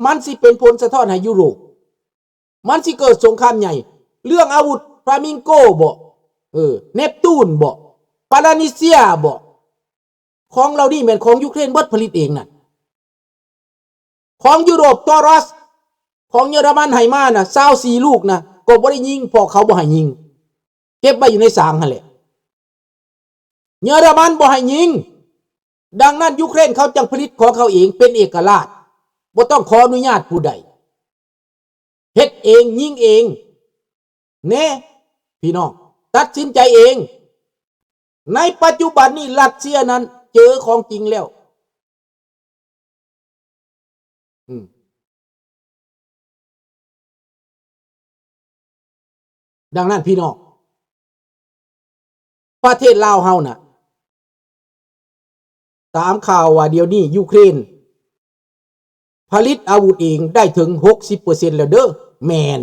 ມັນຊິເປັນຜົນສະທ້ອນໃຫ້ຢູໂຣບ. ມັນຊິເກີດສົງຄາມໃຫຍ່. ເລື່ອງອາວຸດ ຟລາມິງໂກບໍ? ເອີ ເນບຕູນບໍ? ປາລານີເຊຍບໍ? ຂອງເຫຼົ່ານີ້ແມ່ນຂອງຢູເຄຣນເບິດ ຜະລິດເອງນັ້ນ. ຂອງຢູໂຣບ ໂຕຣັສ ຂອງເຢຍລະມັນໃຫ້ມານະ ຊາວສີ່ລູກນະ ກໍບໍ່ໄດ້ຍິງ ເພາະເຂົາບໍ່ໃຫ້ຍິງ ເກັບໄວ້ຢູ່ໃນສາງຫັ້ນແຫຼະ. ເຢຍລະມັນບໍ່ໃຫ້ຍິງ. ດັ່ງນັ້ນ ຢູເຄຣນເຂົາຈັ່ງຜະລິດຂອງເຂົາເອງເປັນເອກະລາດ ບໍ່ຕ້ອງຂໍອະນຸຍາດຜູ້ໃດ. ເຮັດເອງ ຍິງເອງແນ່ພີ່ນ້ອງ, ຕັດສິນໃຈເອງ. ໃນປັດຈຸບັນນີ້ ຣັດເຊຍນັ້ນເຈີຂອງຈິງແລ້ວ. ອືມ ດັ່ງນັ້ນ ພີ່ນ້ອງ ປະເທດລາວເຮົານະ ຕາມຂ່າວວ່າດຽວນີ້ຢູເຄຣນຜະລິດອາວຸດເອງໄດ້ເຖິງຫົກສິບເປີເຊັນແລ້ວເດີ້. ແມ່ນ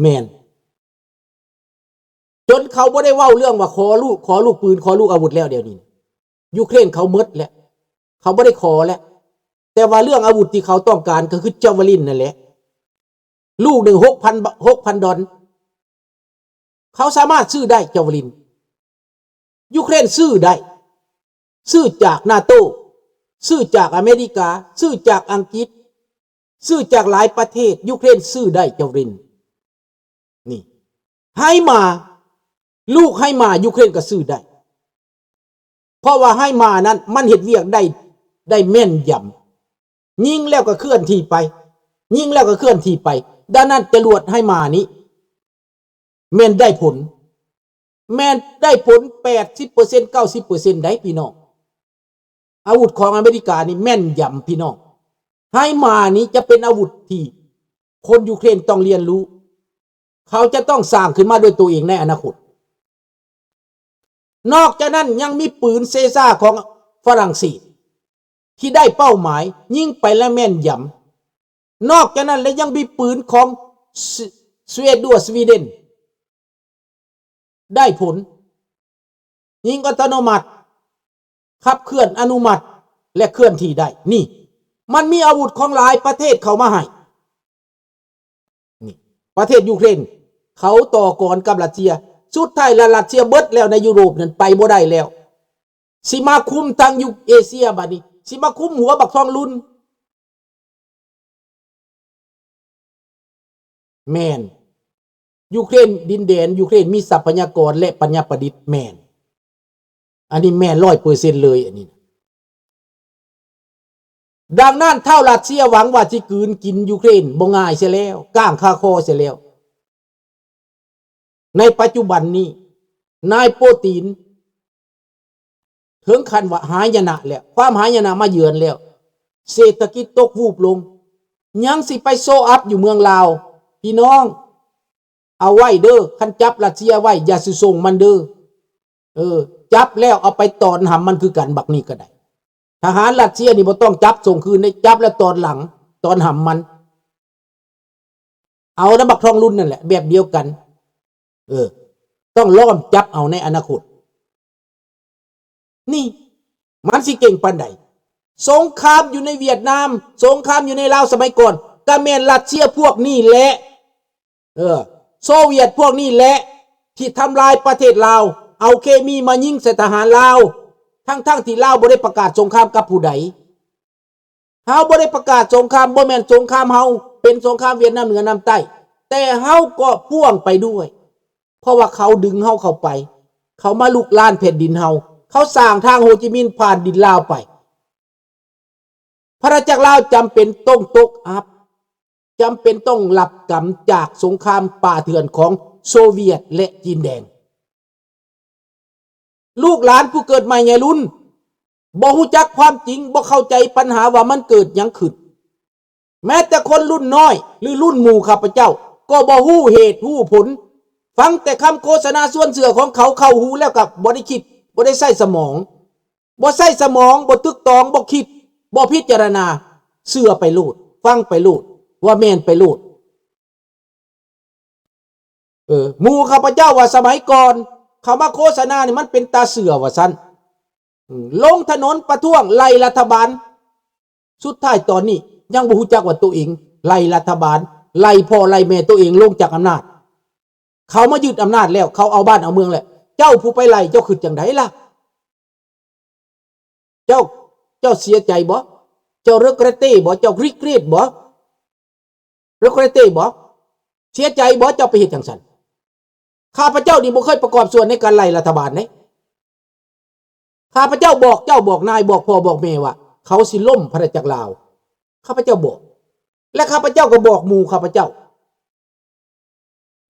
ແມ່ນ ຈົນເຂົາບໍ່ໄດ້ເວົ້າເລື່ອງວ່າຂໍລູກ ຂໍລູກປືນ ຂໍລູກອາວຸດແລ້ວ. ດຽວນີ້ຢູເຄຣນເຂົາໝົດແລ້ວ ເຂົາບໍ່ໄດ້ຂໍແລ້ວ. ແຕ່ວ່າເລື່ອງອາວຸດທີ່ເຂົາຕ້ອງການກໍຄືຈາວເວລິນນັ້ນແຫຼະ ລູກໜຶ່ງຫົກພັນ ຫົກພັນດອນ. ເຂົາສາມາດຊື້ໄດ້ຈາວເວລິນ. ຢູເຄຣນຊື້ໄດ້ ຊື້ຈາກນາໂຕ ຊື້ຈາກອາເມລິກາ ຊື້ຈາກອັງກິດ ຊື້ຈາກຫຼາຍປະເທດ. ຢູເຄຣນຊື້ໄດ້ຈາວເວລິນ. ນີ້ ໄຮມາ ລູກໄຮມາ ຢູເຄຣນກໍຊື້ໄດ້. ເພາະວ່າໄຮມານັ້ນມັນເຮັດວຽກໄດ້ ໄດ້ແມ່ນຢຳ. ຍິງແລ້ວກໍເຄື່ອນທີ່ໄປ ຍິງແລ້ວກໍເຄື່ອນທີ່ໄປ. ດັ່ງນັ້ນຈະລວດໄຮມານີ້ແມ່ນໄດ້ຜົນ ແມ່ນໄດ້ຜົນແປດສິບເປີເຊັນ ເກົ້າສິບເປີເຊັນໄດ໋ພີ່ນ້ອງ. ອາວຸດຂອງອາເມລິການີ້ແມ່ນຢຳພີ່ນ້ອງ. ໄຮມານີ້ຈະເປັນອາວຸດທີ່ຄົນຢູເຄຣນຕ້ອງຮຽນຮູ້. ເຂົາຈະຕ້ອງສ້າງຂຶ້ນມາດ້ວຍຕົວເອງໃນອະນາຄົດ. ນອກຈາກນັ້ນຍັງມີປືນເຊຊາຂອງຝຣັ່ງເສດ ທີ່ໄດ້ເປົ້າໝາຍ ຍິງໄປແລ້ວແມ່ນຢຳ. ນອກຈາກນັ້ນແລ້ວຍັງມີປືນຂອງ ສ- ສະເວດ ຫຼື ສະວີເດັນ ໄດ້ຜົນ ຍິງອັດຕະໂນມັດ ຂັບເຄື່ອນອັດຕະໂນມັດ ແລະ ເຄື່ອນທີ່ໄດ້. ນີ້ ມັນມີອາວຸດຂອງຫຼາຍປະເທດເຂົ້າມາໃຫ້. ນີ້ ປະເທດຢູເຄຣນ ເຂົາຕໍ່ກອນກັບຣັດເຊຍ. ສຸດທ້າຍລະຣັດເຊຍເບິດແລ້ວໃນຢູໂຣບນັ້ນ ໄປບໍ່ໄດ້ແລ້ວ. ຊິມາຄຸມທາງຢູ່ເອເຊຍບາດນີ້ ຊິມາຄຸມຫົວບັກທອງລຸນ. ແມ່ນ ຢູເຄຣນ ດິນແດນຢູເຄຣນມີຊັບພະຍາກອນ ແລະ ປັນຍາປະດິດ. ແມ່ນ ອັນນີ້ແມ່ນຮ້ອຍເປີເຊັນເລີຍ ອັນນີ້. ດັ່ງນັ້ນ ທ້າວຣັດເຊຍຫວັງວ່າຊິກືນກິນຢູເຄຣນບໍ່ງ່າຍເສຍແລ້ວ ກ້າງຄາຄໍເສຍແລ້ວ. ໃນປັດຈຸບັນນີ້ ນາຍໂປຕີນ ເຖິງຂັ້ນວ່າຫາຍະນະແລ້ວ ຄວາມຫາຍະນະມາເຢືອນແລ້ວ ເສດຖະກິດຕົກວູບລົງ ຍັງຊິໄປໂຊອັບຢູ່ເມືອງລາວ. ພີ່ນ້ອງ ເອົາໄວ້ເດີ້ ຄັນຈັບຣັດເຊຍໄວ້ ຢ່າຊິສົ່ງມັນເດີ້. ເອີ ຈັບແລ້ວເອົາໄປຕອນຫຳມັນຄືກັນ ບັກນີ້ກໍໄດ້. ທະຫານຣັດເຊຍນີ້ບໍ່ຕ້ອງຈັບສົ່ງຄືນເດ້ ຈັບແລ້ວຕອນຫຼັງ ຕອນຫຳມັນ. ເອົານຳບັກທອງລຸນນັ້ນແຫຼະ ແບບດຽວກັນ. ເອີ ຕ້ອງລ້ອມຈັບເອົາໃນອະນາຄົດ. ນີ້ ມັນຊິເກັ່ງປານໃດ? ສົງຄາມຢູ່ໃນຫວຽດນາມ ສົງຄາມຢູ່ໃນລາວສະໄໝກ່ອນ ກະແມ່ນຣັດເຊຍພວກນີ້ແຫຼະ ເອີ ໂຊວຽດພວກນີ້ແຫຼະ ທີ່ທຳລາຍປະເທດລາວ ເອົາເຄມີມາຍິງໃສ່ທະຫານລາວ ທັງໆທີ່ລາວບໍ່ໄດ້ປະກາດສົງຄາມກັບຜູ້ໃດ. ເຮົາບໍ່ໄດ້ປະກາດສົງຄາມ ບໍ່ແມ່ນສົງຄາມເຮົາ ເປັນສົງຄາມຫວຽດນາມເໜືອນຳໃຕ້ ແຕ່ເຮົາກໍພ່ວງໄປດ້ວຍ ເພາະວ່າເຂົາດຶງເຮົາເຂົ້າໄປ ເຂົາມາລຸກລານແຜ່ນດິນເຮົາ ເຂົາສ້າງທາງໂຮຈິມິນຜ່ານດິນລາວໄປ. ອານາຈັກລາວຈຳເປັນຕ້ອງຕົກອັບ ຈຳເປັນຕ້ອງຮັບກຳຈາກສົງຄາມປ່າເຖື່ອນຂອງໂຊວຽດ ແລະ ຈີນແດງ. ລູກຫຼານຜູ້ເກີດໃໝ່ໃຫຍ່ລຸ້ນ ບໍ່ຮູ້ຈັກຄວາມຈິງ ບໍ່ເຂົ້າໃຈປັນຫາວ່າມັນເກີດຫຍັງຂຶ້ນ. ແມ້ແຕ່ຄົນລຸ້ນນ້ອຍ ຫຼື ລຸ້ນໝູ່ຂ້າພະເຈົ້າ ກໍບໍ່ຮູ້ເຫດຮູ້ຜົນ. ຟັງແຕ່ຄຳໂຄສະນາຊວນເຊື່ອຂອງເຂົາ ເຂົ້າຫູແລ້ວກໍບໍ່ໄດ້ຄິດ ບໍ່ໄດ້ໃຊ້ສະໝອງ. ບໍ່ໃຊ້ສະໝອງ ບໍ່ຕຶກຕອງ ບໍ່ຄິດ ບໍ່ພິຈາລະນາ ເຊື່ອໄປໂລດ ຟັງໄປໂລດ ວ່າແມ່ນໄປໂລດ. ເອີ ໝູ່ຂ້າພະເຈົ້າວ່າສະໄໝກ່ອນເຂົາມາໂຄສະນານີ້ ມັນເປັນຕາເຊື່ອວ່າຊັ້ນ. ອືມ ລົງຖະໜົນປະທ້ວງໄລ່ລັດຖະບານ. ສຸດທ້າຍຕອນນີ້ຍັງບໍ່ຮູ້ຈັກວ່າໂຕເອງໄລ່ລັດຖະບານ, ໄລ່ພໍ່ໄລ່ແມ່ໂຕເອງລົງຈາກອຳນາດ. ເຂົາມາຍຶດອຳນາດແລ້ວ, ເຂົາເອົາບ້ານເອົາເມືອງແລ້ວ. ເຈົ້າຜູ້ໄປໄລ່, ເຈົ້າຄິດຈັ່ງໃດລະ? ເຈົ້າ, ເຈົ້າເສຍໃຈບໍ່? ເຈົ້າ regret ບໍ່? ເຈົ້າ regret ບໍ່? regret ບໍ່? ເສຍໃຈບໍ່? ເຈົ້າໄປເຮັດຈັ່ງຊັ້ນ. ຂ້າພະເຈົ້ານີ້ບໍ່ເຄີຍປະກອບສ່ວນໃນການໄລ່ລັດຖະບານເດ້. ຂ້າພະເຈົ້າບອກເຈົ້າ, ບອກນາຍ, ບອກພໍ່, ບອກແມ່ວ່າເຂົາຊິລົ້ມອານາຈັກລາວ. ຂ້າພະເຈົ້າບອກ ແລະ ຂ້າພະເຈົ້າກໍບອກໝູ່ຂ້າພະເຈົ້າ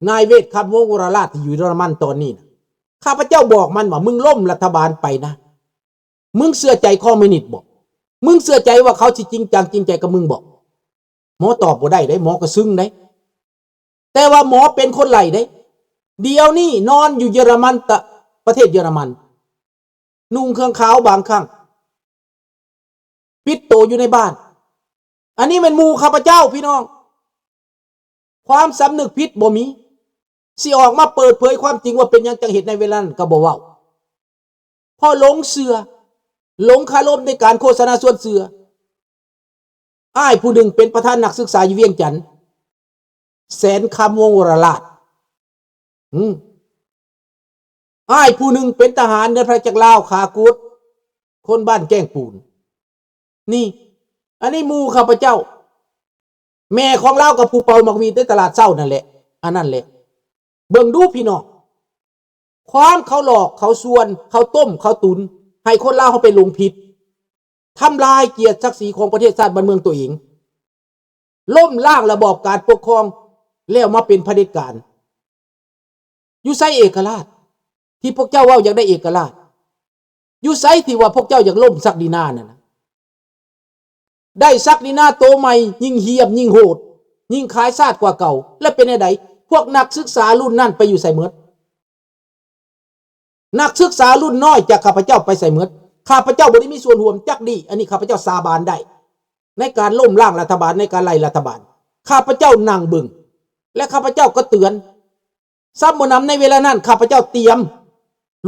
ນາຍເວດ ຄຳວົງ ວໍລະລາດ ທີ່ຢູ່ເຢຍລະມັນຕອນນີ້ນະ, ຂ້າພະເຈົ້າບອກມັນວ່າ ມຶງລົ້ມລັດຖະບານໄປນະ, ມຶງເຊື່ອໃຈຄອມມິວນິດບໍ? ມຶງເຊື່ອໃຈວ່າເຂົາຊິຈິງຈັງຈິງໃຈກັບມຶງບໍ? ໝໍຕອບບໍ່ໄດ້ເດ້, ໝໍກໍຊຶ້ງເດ້. ແຕ່ວ່າໝໍເປັນຄົນໄລ່ເດ້. ດຽວນີ້ນອນຢູ່ເຢຍລະມັນ, ປະເທດເຢຍລະມັນ, ນຸ່ງເຄື່ອງຂາວບາງຄັ້ງ, ປິດໂຕຢູ່ໃນບ້ານ. ອັນນີ້ແມ່ນໝູ່ຂ້າພະເຈົ້າ, ພີ່ນ້ອງ. ຄວາມສຳນຶກຜິດບໍ່ມີ. ຊິອອກມາເປີດເຜີຍຄວາມຈິງວ່າເປັນຫຍັງຈັ່ງເຮັດໃນເວລານັ້ນກໍບໍ່ເວົ້າ. ເພາະຫຼົງເຊື່ອ, ຫຼົງຄາລົມໃນການໂຄສະນາຊວນເຊື່ອ. ອ້າຍຜູ້ໜຶ່ງເປັນປະທານນັກສຶກສາຢູ່ວຽງຈັນ, ແສນຄຳ ວົງວໍລະລາດ. ອືມ. ອ້າຍຜູ້ໜຶ່ງເປັນທະຫານເໜືອອານາຈັກລາວ, ຂ້າກົດຄົນບ້ານແກ້ງປູນ. ນີ້, ອັນນີ້ໝູ່ຂ້າພະເຈົ້າ. ແມ່ຂອງລາວກໍຜູ້ເປົ່າໝາກຫວີດໃນຕະຫຼາດເຊົ້ານັ້ນແຫຼະ, ອັນນັ້ນແຫຼະ. ເບິ່ງດູພີ່ນ້ອງ, ຄວາມເຂົາຫຼອກ, ເຂົາຊວນ, ເຂົາຕົ້ມ, ເຂົາຕຸນ, ໃຫ້ຄົນລາວເຮົາໄປຫຼົງຜິດ, ທຳລາຍກຽດສັກສີຂອງປະເທດຊາດບ້ານເມືອງຕົວເອງ, ລົ້ມລ້າງລະບອບການປົກຄອງ ແລ້ວມາເປັນຜະເດັດການ. ຢູ່ໃສເອກະລາດ ທີ່ພວກເຈົ້າເວົ້າຢາກໄດ້ເອກະລາດ? ຢູ່ໃສທີ່ວ່າພວກເຈົ້າຢາກລົ້ມສັກດິນານັ້ນນະ? ໄດ້ສັກດິນາໂຕໃໝ່ ຍິ່ງຫ້ຽມ ຍິ່ງໂຫດ ຍິ່ງຂາຍຊາດກວ່າເກົ່າ. ແລະເປັນແນວໃດ? ພວກນັກສຶກສາລຸ້ນນັ້ນໄປຢູ່ໃສໝົດ? ນັກສຶກສາລຸ້ນນ້ອຍຈາກຂ້າພະເຈົ້າໄປໃສໝົດ? ຂ້າພະເຈົ້າບໍ່ໄດ້ມີສ່ວນຮ່ວມຈັກດີ້, ອັນນີ້ຂ້າພະເຈົ້າສາບານໄດ້, ໃນການລົ້ມລ້າງລັດຖະບານ, ໃນການໄລ່ລັດຖະບານ. ຂ້າພະເຈົ້ານັ່ງເບິ່ງ ແລະ ຂ້າພະເຈົ້າກໍເຕືອນ. ຊ້ຳບໍ່ໜຳໃນເວລານັ້ນ ຂ້າພະເຈົ້າຕຽມ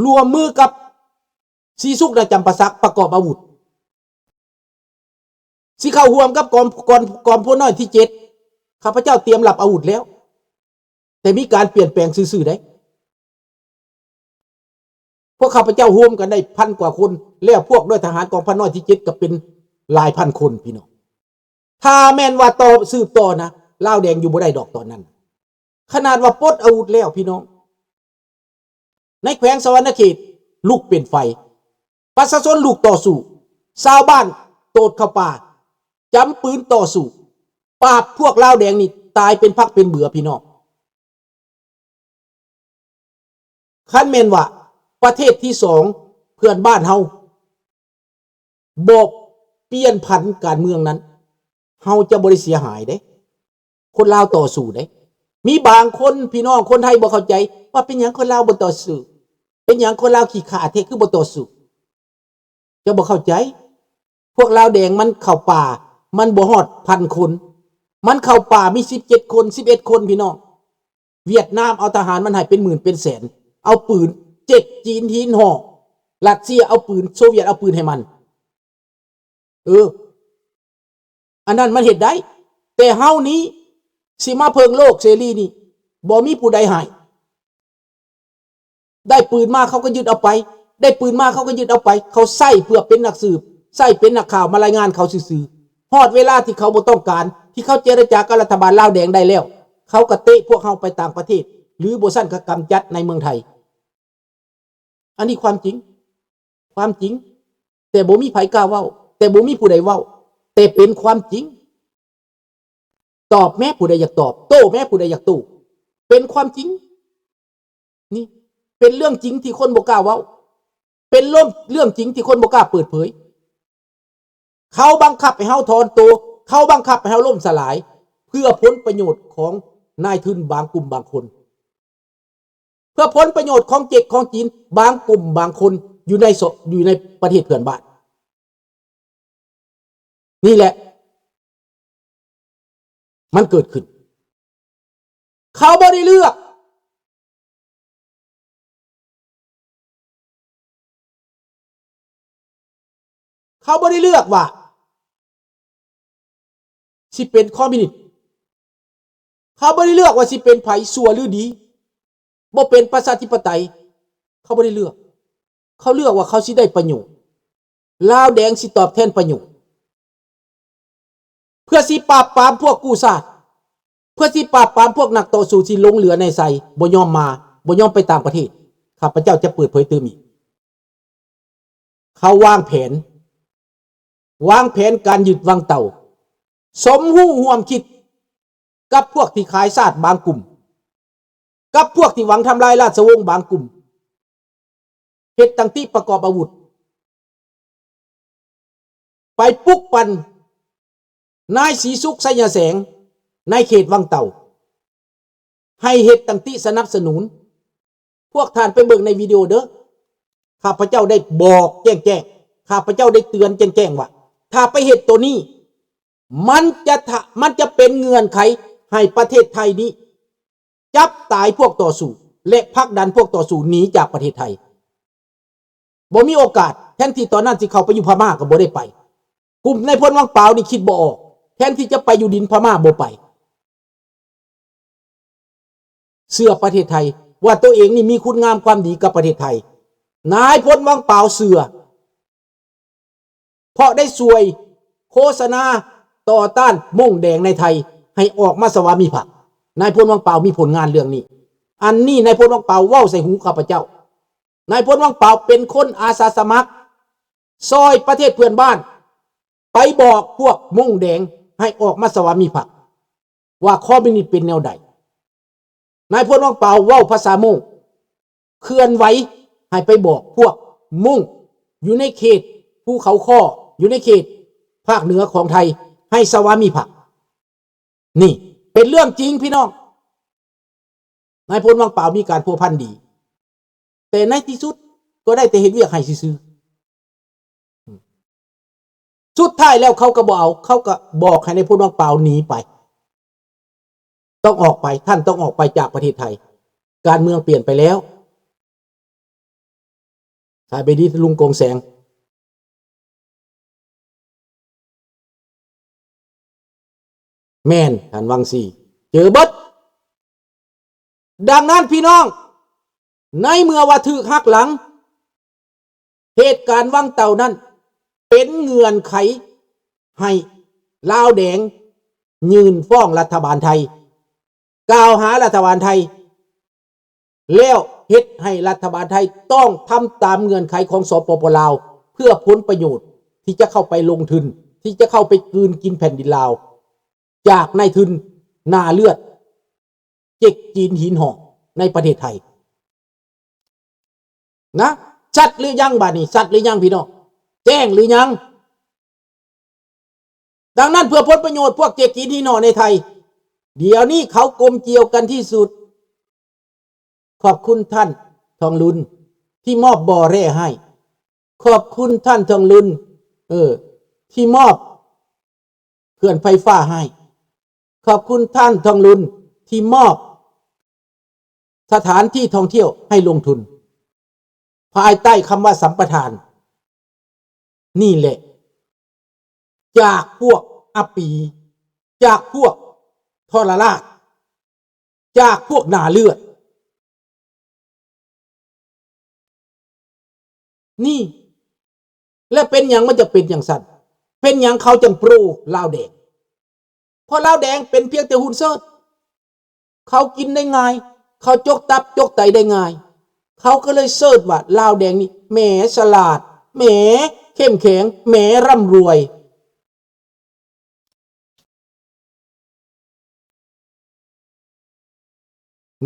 ຮ່ວມມືກັບສີສຸກ ນາຈຳປາສັກ ປະກອບອາວຸດ ຊິເຂົ້າຮ່ວມກັບກອງ ກອງ ກອງພົນນ້ອຍທີເຈັດ. ຂ້າພະເຈົ້າຕຽມຮັບອາວຸດແລ້ວ, ແຕ່ມີການປ່ຽນແປງຊື່ໆເດ້. ພວກຂ້າພະເຈົ້າຮ່ວມກັນໄດ້ພັນກວ່າຄົນ, ແລ້ວພວກໜ່ວຍທະຫານກອງພັນນ້ອຍທີເຈັດກໍເປັນຫຼາຍພັນຄົນ, ພີ່ນ້ອງ. ຖ້າແມ່ນວ່າຕໍ່ ສືບຕໍ່ນະ, ລາວແດງຢູ່ບໍ່ໄດ້ດອກຕອນນັ້ນ. ຂະໜາດວ່າປົດອາວຸດແລ້ວ, ພີ່ນ້ອງ, ໃນແຂວງສະຫວັນນະເຂດລຸກເປັນໄຟ, ປະຊາຊົນລຸກຕໍ່ສູ້, ຊາວບ້ານໂຕດເຂົ້າປ່າ, ຈຳປືນຕໍ່ສູ້, ປາບພວກລາວແດງນີ້ຕາຍເປັນຜັກເປັນເບືອ, ພີ່ນ້ອງ. ຄັນແມ່ນວ່າປະເທດທີສອງເພື່ອນບ້ານເຮົາບໍ່ປ່ຽນຜັນການເມືອງນັ້ນ, ເຮົາຈະບໍ່ໄດ້ເສຍຫາຍເດ້. ຄົນລາວຕໍ່ສູ້ເດ້. ມີບາງຄົນ ພີ່ນ້ອງຄົນໄທບໍ່ເຂົ້າໃຈວ່າເປັນຫຍັງຄົນລາວບໍ່ຕໍ່ສູ້, ເປັນຫຍັງຄົນລາວຂີ້ຂາດແທ້ຄືບໍ່ຕໍ່ສູ້. ເຈົ້າບໍ່ເຂົ້າໃຈ. ພວກລາວແດງມັນເຂົ້າປ່າ, ມັນບໍ່ຮອດພັນຄົນ. ມັນເຂົ້າປ່າມີສິບເຈັດຄົນ, ສິບເອັດຄົນ, ພີ່ນ້ອງ. ຫວຽດນາມເອົາທະຫານມັນໃຫ້ເປັນໝື່ນເປັນແສນ, ເອົາປືນເຈັກຈີນຫີນຫໍ່, ຣັດເຊຍເອົາປືນ, ໂຊວຽດເອົາປືນໃຫ້ມັນ. ເອີ, ອັນນັ້ນມັນເຮັດໄດ້. ແຕ່ເຮົານີ້ຊິມາເພິ່ງໂລກເສລີນີ້, ບໍ່ມີຜູ້ໃດໃຫ້. ໄດ້ປືນມາເຂົາກໍຍຶດເອົາໄປ, ໄດ້ປືນມາເຂົາກໍຍຶດເອົາໄປ. ເຂົາໃຊ້ເພື່ອເປັນນັກສືບ, ໃຊ້ເປັນນັກຂ່າວມາລາຍງານເຂົາຊື່ໆ. ຮອດເວລາທີ່ເຂົາບໍ່ຕ້ອງການ, ທີ່ເຂົາເຈລະຈາກັບລັດຖະບານລາວແດງໄດ້ແລ້ວ, ເຂົາກໍເຕະພວກເຮົາໄປຕ່າງປະເທດ, ຫຼື ບໍ່ຊັ້ນກໍກຳຈັດໃນເມືອງໄທ. ອັນນີ້ຄວາມຈິງ, ຄວາມຈິງ, ແຕ່ບໍ່ມີໃຜກ້າເວົ້າ, ແຕ່ບໍ່ມີຜູ້ໃດເວົ້າ, ແຕ່ເປັນຄວາມຈິງ. ຕອບແມ້ຜູ້ໃດຢາກຕອບ, ໂຕ້ແມ້ຜູ້ໃດຢາກໂຕ້, ເປັນຄວາມຈິງ. ນີ້ເປັນເລື່ອງຈິງທີ່ຄົນບໍ່ກ້າເວົ້າ, ເປັນເລື່ອງ ເລື່ອງຈິງທີ່ຄົນບໍ່ກ້າເປີດເຜີຍ. ເຂົາບັງຄັບໃຫ້ເຮົາຖອນໂຕ, ເຂົາບັງຄັບໃຫ້ເຮົາລົ້ມສະຫຼາຍ ເພື່ອຜົນປະໂຫຍດຂອງນາຍທຶນບາງກຸ່ມບາງຄົນ, ເພື່ອຜົນປະໂຫຍດຂອງເຈັກຂອງຈີນບາງກຸ່ມບາງຄົນຢູ່ໃນ ຢູ່ໃນປະເທດເພື່ອນບ້ານ. ນີ້ແຫຼະມັນເກີດຂຶ້ນ. ເຂົາບໍ່ໄດ້ເລືອກ. ເຂົາບໍ່ໄດ້ເລືອກວ່າ ຊິເປັນຄອມມິວນິດ ເຂົາບໍ່ໄດ້ເລືອກວ່າຊິເປັນໃຜ ຊົ່ວຫຼືດີ ບໍ່ເປັນປະຊາທິປະໄຕ ເຂົາບໍ່ໄດ້ເລືອກ ເຂົາເລືອກວ່າເຂົາຊິໄດ້ປະໂຫຍດ ລາວແດງຊິຕອບແທນປະໂຫຍດ ເພື່ອຊິປາບປາມພວກກູ້ຊາດ ເພື່ອຊິປາບປາມພວກນັກຕໍ່ສູ້ທີ່ຫຼົງເຫຼືອໃນໄຊ ບໍ່ຍອມມາ ບໍ່ຍອມໄປຕ່າງປະເທດ ຂ້າພະເຈົ້າຈະເປີດເຜີຍຕື່ມອີກ. ເຂົາວາງແຜນ ວາງແຜນການຍຶດວັງເຕົ່າ ສົມຮູ້ຮ່ວມຄິດກັບພວກທີ່ຂາຍຊາດບາງກຸ່ມ ກັບພວກທີ່ຫວັງທຳລາຍລາຊະວົງບາງກຸ່ມ ເຮັດຕັ້ງຕິປະກອບອາວຸດ ໄປປຸກປັ່ນນາຍສີສຸກ ໄຊຍະແສງ ໃນເຂດວັງເຕົ່າ ໃຫ້ເຮັດຕັ້ງຕິສະໜັບສະໜູນ. ພວກທ່ານໄປເບິ່ງໃນວິດີໂອເດີ້ ຂ້າພະເຈົ້າໄດ້ບອກແຈ້ງໆ ຂ້າພະເຈົ້າໄດ້ເຕືອນແຈ້ງໆວ່າ ຖ້າໄປເຮັດໂຕນີ້ ມັນຈະ ມັນຈະເປັນເງື່ອນໄຂໃຫ້ປະເທດໄທນີ້ ຈັບຕາຍພວກຕໍ່ສູ້ ແລະ ຜັກດັນພວກຕໍ່ສູ້ໜີຈາກປະເທດໄທ ບໍ່ມີໂອກາດ ແທນທີ່ຕອນນັ້ນຊິເຂົ້າໄປຢູ່ພະມ້າກໍບໍ່ໄດ້ໄປ ກຸ່ມນາຍພົນວັງປາວນີ້ຄິດບໍ່ອອກ ແທນທີ່ຈະໄປຢູ່ດິນພະມ້າບໍ່ໄປ ເຊື່ອປະເທດໄທວ່າໂຕເອງນີ້ມີຄຸນງາມຄວາມດີກັບປະເທດໄທ ນາຍພົນວັງປາວເຊື່ອ ເພາະໄດ້ຊ່ວຍໂຄສະນາຕໍ່ຕ້ານມົ້ງແດງໃນໄທ ໃຫ້ອອກມາສະຫວາມິພັກ ນາຍພົນວັງປາວມີຜົນງານເລື່ອງນີ້ ອັນນີ້ນາຍພົນວັງປາວເວົ້າໃສ່ຫູຂ້າພະເຈົ້າ ນາຍພົນວັງປາວເປັນຄົນອາສາສະໝັກ ຊ່ອຍປະເທດເພື່ອນບ້ານ ໄປບອກພວກມົ້ງແດງໃຫ້ອອກມາສະຫວາມິພັກ ວ່າຄອມມິວນິດເປັນແນວໃດ ນາຍພົນວັງປາວເວົ້າພາສາມົ້ງ ເຄື່ອນໄຫວໃຫ້ໄປບອກພວກມົ້ງຢູ່ໃນເຂດພູເຂົາຄໍ້ ຢູ່ໃນເຂດພາກເໜືອຂອງໄທ ໃຫ້ສະຫວາມິພັກ ນີ້ເປັນເລື່ອງຈິງພີ່ນ້ອງ ນາຍພົນວັງປາວມີການພົວພັນດີ ແຕ່ໃນທີ່ສຸດກໍໄດ້ແຕ່ເຮັດວຽກໃຫ້ຊື່ໆ ສຸດທ້າຍແລ້ວເຂົາກໍບໍ່ເອົາ ເຂົາກໍບອກໃຫ້ນາຍພົນວັງປາວໜີໄປ ຕ້ອງອອກໄປ ທ່ານຕ້ອງອອກໄປຈາກປະເທດໄທ ການເມືອງປ່ຽນໄປແລ້ວ ສາຍໃບດີລຸງກົງແສງ ແມ່ນ ທ່ານວັງຊີ ເຈີເບິດ. ດັ່ງນັ້ນພີ່ນ້ອງ ໃນເມື່ອວ່າຖືກຫັກຫຼັງ ເຫດການວັງເຕົ່ານັ້ນເປັນເງື່ອນໄຂໃຫ້ລາວແດງຍື່ນຟ້ອງລັດຖະບານໄທ ກ່າວຫາລັດຖະບານໄທ ແລ້ວເຮັດໃຫ້ລັດຖະບານໄທຕ້ອງທຳຕາມເງື່ອນໄຂຂອງ ສປປ ລາວ ເພື່ອຜົນປະໂຫຍດທີ່ຈະເຂົ້າໄປລົງທຶນ ທີ່ຈະເຂົ້າໄປກືນກິນແຜ່ນດິນລາວ ຈາກນາຍທຶນໜ້າເລືອດ ເຈັກຈີນຫີນຫໍ່ໃນປະເທດໄທ ນະ ຊັດຫຼືຍັງບາດນີ້ ຊັດຫຼືຍັງພີ່ນ້ອງ ແຈ້ງຫຼືຍັງ? ດັ່ງນັ້ນ ເພື່ອຜົນປະໂຫຍດພວກເຈັກຈີນຫີນຫໍ່ໃນໄທ ດຽວນີ້ເຂົາກົມກ່ຽວກັນທີ່ສຸດ. ຂອບຄຸນທ່ານທອງລຸນທີ່ມອບບໍ່ແຮ່ໃຫ້. ຂອບຄຸນທ່ານທອງລຸນ ເອີ ທີ່ມອບເຂື່ອນໄຟຟ້າໃຫ້. ຂອບຄຸນທ່ານທອງລຸນທີ່ມອບສະຖານທີ່ທ່ອງທ່ຽວໃຫ້ລົງທຶນ ພາຍໃຕ້ຄຳວ່າສຳປະທານ. ນີ້ແຫຼະ ຈາກພວກອັບປີ ຈາກພວກທໍລະລາດ ຈາກພວກໜ້າເລືອດ ນີ້ ແລະ ເປັນຫຍັງມັນຈະເປັນຈັ່ງຊັ້ນ? ເປັນຫຍັງເຂົາຈຶ່ງໂປຣລາວແດງ? ເພາະລາວແດງເປັນພຽງແຕ່ຫຸ່ນເຊີດ ເຂົາກິນໄດ້ງ່າຍ ເຂົາຈົກຕັບຈົກໄຕໄດ້ງ່າຍ ເຂົາກໍເລີຍເຊີດວ່າລາວແດງນີ້ ແໝສະຫຼາດ ແໝເຂັ້ມແຂງ ແໝລ່ຳລວຍ.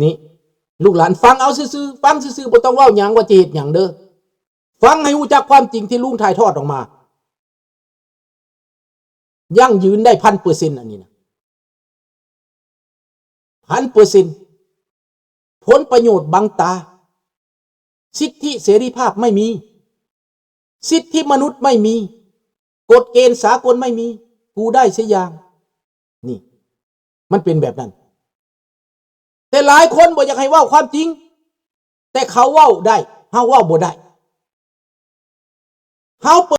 ນີ້ ລູກຫຼານຟັງເອົາຊື່ໆ ຟັງຊື່ໆ ບໍ່ຕ້ອງເວົ້າຫຍັງວ່າຈະເຮັດຫຍັງເດີ້ ຟັງໃຫ້ຮູ້ຈັກຄວາມຈິງທີ່ລຸງຖ່າຍທອດອອກມາ. ຢັ້ງຢືນໄດ້ພັນເປີເຊັນ ອັນນີ້ນະ ພັນເປີເຊັນ. ຜົນປະໂຫຍດບັງຕາ ສິດທິເສລີພາບໄມ່ມີ ສິດທິມະນຸດໄມ່ມີ ກົດເກນສາກົນໄມ່ມີ ກູໄດ້ເສຍຢ່າງ. ນີ້ ມັນເປັນແບບນັ້ນ. ແຕ່ຫຼາຍຄົນບໍ່ຢາກໃຫ້ເວົ້າຄວາມຈິງ ແຕ່ເຂົາເວົ້າໄດ້ ເຮົາເວົ້າບໍ່ໄດ້. ເຮົາເປີ